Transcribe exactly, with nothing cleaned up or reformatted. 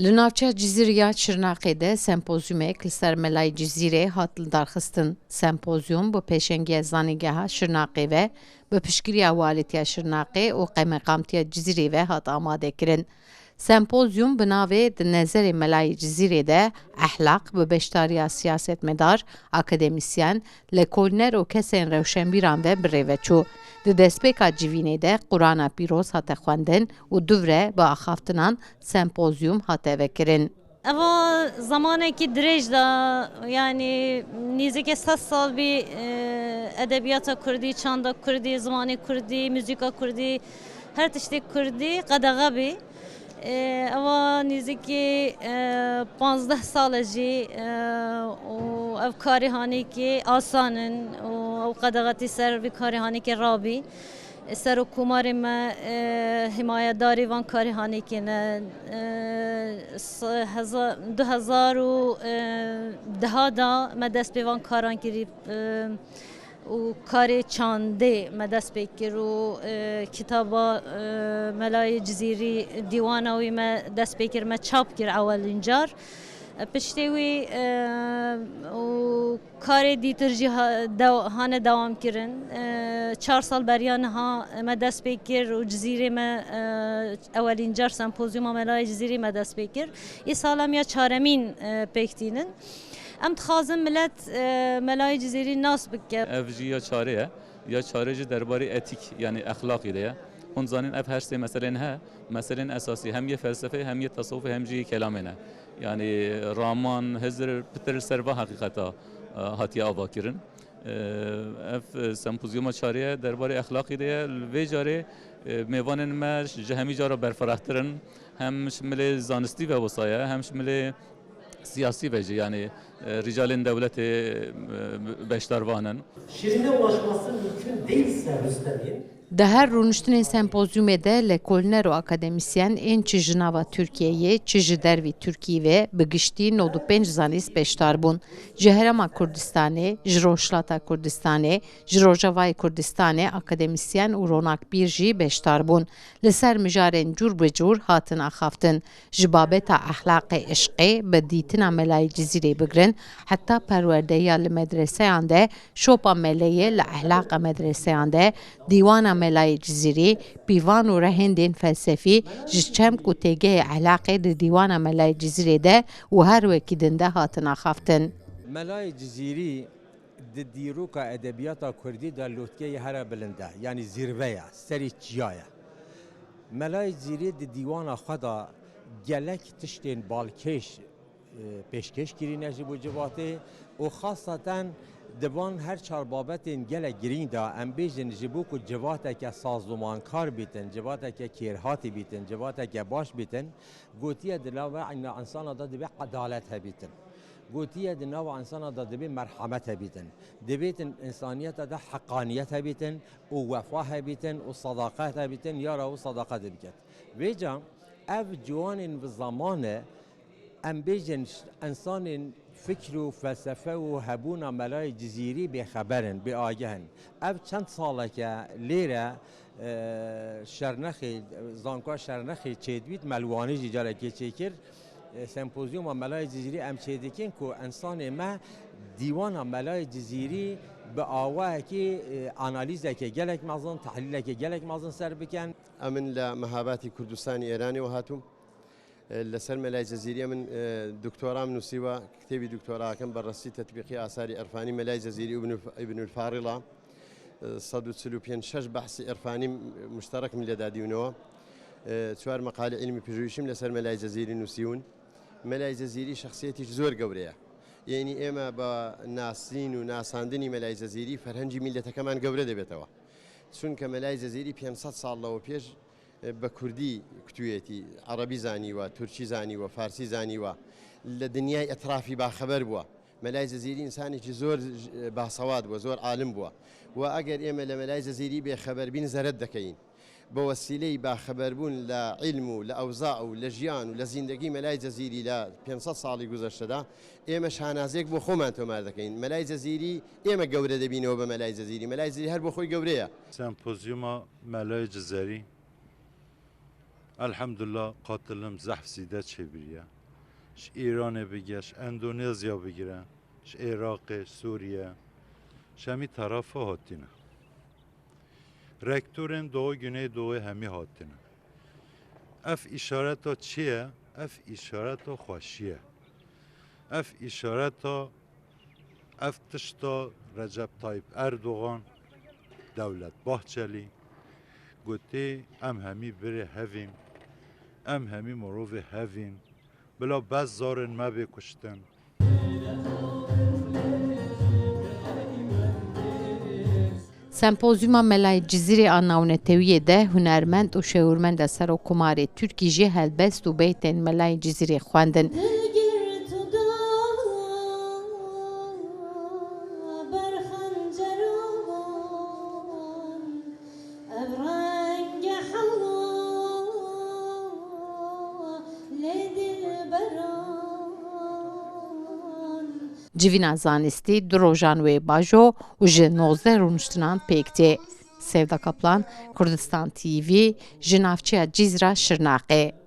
Li navçeya Cizîrê ya Şirnaqê de sempozyumek li ser Melayê Cizîrê hat lidarxistin. Sempozyum bi pêşengiya Zanîngeha Şirnaqê ve bi piştgiriya Walîtiya Şirnaqê û Qemeqamtiya Cizîrê ve hat amadekirin. Sempozyum bi navê Di Nezerê Melayê Cizîrê de Ehlaq bi beşdariya siyasetmedar, akademîsyen, lekolîner û kesên rewşenbîran ve bi rê ve çû. Di destpêka civînê de Qurana Pîroz hate xwendin û dûvre bi axaftinan sempozyum hate vekirin. Eva zemanekî dirêj de, yanî nîzikê sed sal bî, e, edebiyata kurdî, çanda kurdî, zimanê kurdî, muzîka kurdî, her tiştê kurdî qedexe bî. E, eva nîzikî, e, panzdeh sal e jî, e, û ev karê hanêkê asan in û ew qedexetî ser vî karê hanêkê rabî. Serokkomarê me, e, himayedarê van karê hanêkê ne. E, s-, heza-, du hezar û deha da me dest pê van karan kirî, e, û karê çandê me dest pê kir û, e, kitaba, e, Melayê Cizîrî, dîwana wî me dest pê kir, me çap kir ewelîn car. Piştê wî, e, û karê dîtir jî ha-, dew-, hane dewam kirin. E, çar sal beriya niha me dest pê kir û Cizîrê me, e, ewelîn car sempozyuma Melayê Cizîrî me dest pê kir. Îsal em ya çaremîn, e, pêk tînin. Em dixwazin milet, e, Melayê Cizîrî nas bike. Ev jî ya çarê ye. Ya çarê jî derbarê etîk, yanî exlaqî de ye. Hûn zanîn ev her sê meselên he, meselên esasî hem yê felsefeyê, hem yê tesewufê, hem jî yê kelamê ne. Yanî Raman, Hizir pitir li ser va heqîqeta, e, hatiye avakirin. E, ev, e, sempozyuma çarê ye, derbarê exlaqî de ye. Li vê carê, e, mêvanên me ji hemî cara berfirehtir in. Hem ji milê zanistî ve wisa ye, hem ji milê siyasî ve jî, yanî, e, rîcalên dewletê, e, beşdar van in. Şirine ulaşması mümkün değilse Rüstem'in, Di her rûniştinên sempozyumê de lekolîner û akademîsyen ên çi ji nava Tirkiyeyê, çi ji dervî Tirkî ve bi giştî nod û pênc zanîst beşdar bûn. Ji Herêma Kurdistanê, ji Rojhilata Kurdistanê, ji Rojavayê Kurdistanê akademîsyen û ronakbîr jî beşdar bûn. Li ser mijarên cûr bi cûr hatin axaftin. Ji babeta exlaqê, îşqê, bi dîtina Melayê Cizîrê bigirin, heta perwerdeya li medreseyan de, şopa meleyê li exlaqa medreseyan de, dîwana Melayê Cizîrî, pîvan û rehêndên felsefî ji çemk û têgehê exlaqê di dîwana Melayê Cizîrê de û her wekî din de hatin axaftin. Melayê Cizîrî di dîroka edebiyata kurdî de lotkeyê here bilind e, yanî zîrve ye, serê çiya ye. Melayê Cizîrî di dîwana xwe de gelek tiştên balkêş, e, pêşkêş kirîne ji bo civatê û xasaten di van her çar babetên gelek girîng de, em bêjin, ji bo ku civateke sazûmankar bîtin, civateke kêrhatî bîtin, civateke baş bîtin, gotiye di nava îna-, însana de divê edalet hebîtin. Gotiye di nava însana de divê merhemet hebîtin. Divêtin însaniyeta de heqaniyet hebîtin û wefa hebîtin û sadaqet hebîtin, ya ra û sadaqet biket. Vêca ev ciwanên bi zamane, em bêjin, ş-, însanên fikr û felsefe û hebûna Melayê Cizîrî bêxeber in, bêageh in. Ev çend saleke lêre, e, Şernexê, zanka Şernexê çêdibît, me li Wanê jî carekê çêkir. E, sempozyuma Melayê Cizîrî em çêdikin ku însanê me dîwana Melayê Cizîrî bi awayekî, e, analîzeke gelek mezin, tehlîleke gelek mezin ser bikin. Em in li Mehabatî Kurdistanê Îranê we hatûm. لەسەر مەلای جەزیریە من، ئە، دکتۆرام نووسیوە، کتێبی دکتۆراکەم بەڕەستی تەتبیقی ئاساری عرفانی مەلای جەزیری ئیبن، ئیبن الفاریڵە. ئە، سەد و چل و پێنج شەش بەحسی عرفانی مشتەرەکم لێدا دیونەوە. ئە، چوار مەقالی علمی پژویشیم لەسەر مەلای جەزیری نووسیون. مەلای جەزیری شخصیەتیش زۆر گەورەیە. یعنی ئێمە بە ناسین و ناساندنی مەلای جەزیری فەرهەنگی میلەتەکەمان گەورە دەبێتەوە. چونکە مەلای جەزیری پێنج سەد ساڵ لەوە پێش بە کوردی کوتوویەتی، عەڕەبی زانیوە، تورکی زانیوە، فارسی زانیوە، لە دنیای ئەترافی باخەبەر بووە. مەلای جەزیری ئینسانێکی زۆر باسەواد بووە، زۆر عالم بووە. و ئەگەر ئێمە لە مەلای جەزیری بێخەبەر بین، زەرەت دەکەین. بە وەسیلەی باخەبەربوون لە عیلم و لە ئەوزاع و لە ژیان و لە زیندەگی مەلای جەزیری لە پێنج سەد ساڵی گوزەشتەدا، ئێمە شانازیەک بۆ خۆمان تۆمار دەکەین. مەلای جەزیری، ئێمە گەورە دەبینەوە بە مەلای جەزیری. مەلای جەزیری هەر بۆ خۆی گەورەیە. سەمپۆزیۆما مەلای جزەری. Elhamdulillah, qatilim zehf zîde çêbiriye. Ji Îranê bigire, ji Endonezya bigire, ji Iraqê, Sûriye, ji hemî terafa hatine. Rektorên Doğu Güneydoğu hemî hatine. Ev îşareta çi ye? Ev îşareta xweşî ye. Ev îşareta, ev tişta Recep Tayyip Erdoğan, Devlet Bahçeli gotê, em hemî birê hevîn, em hemî mirovê hevîn, bila bes zarên me bê kuştin. Sempozyuma Melayê Cizîrê a navnetewiyê de hunermend û şêwirmenda Serokkomarê Tirkî jî helbest û beytên Melayê Cizîrê xwendin. Civîna zanistî du rojan wê bajo û ji nozdeh rûniştinan pêk tê. Sevda Kaplan, Kurdistan T V, ji navçeya Cizra Şirnaqê.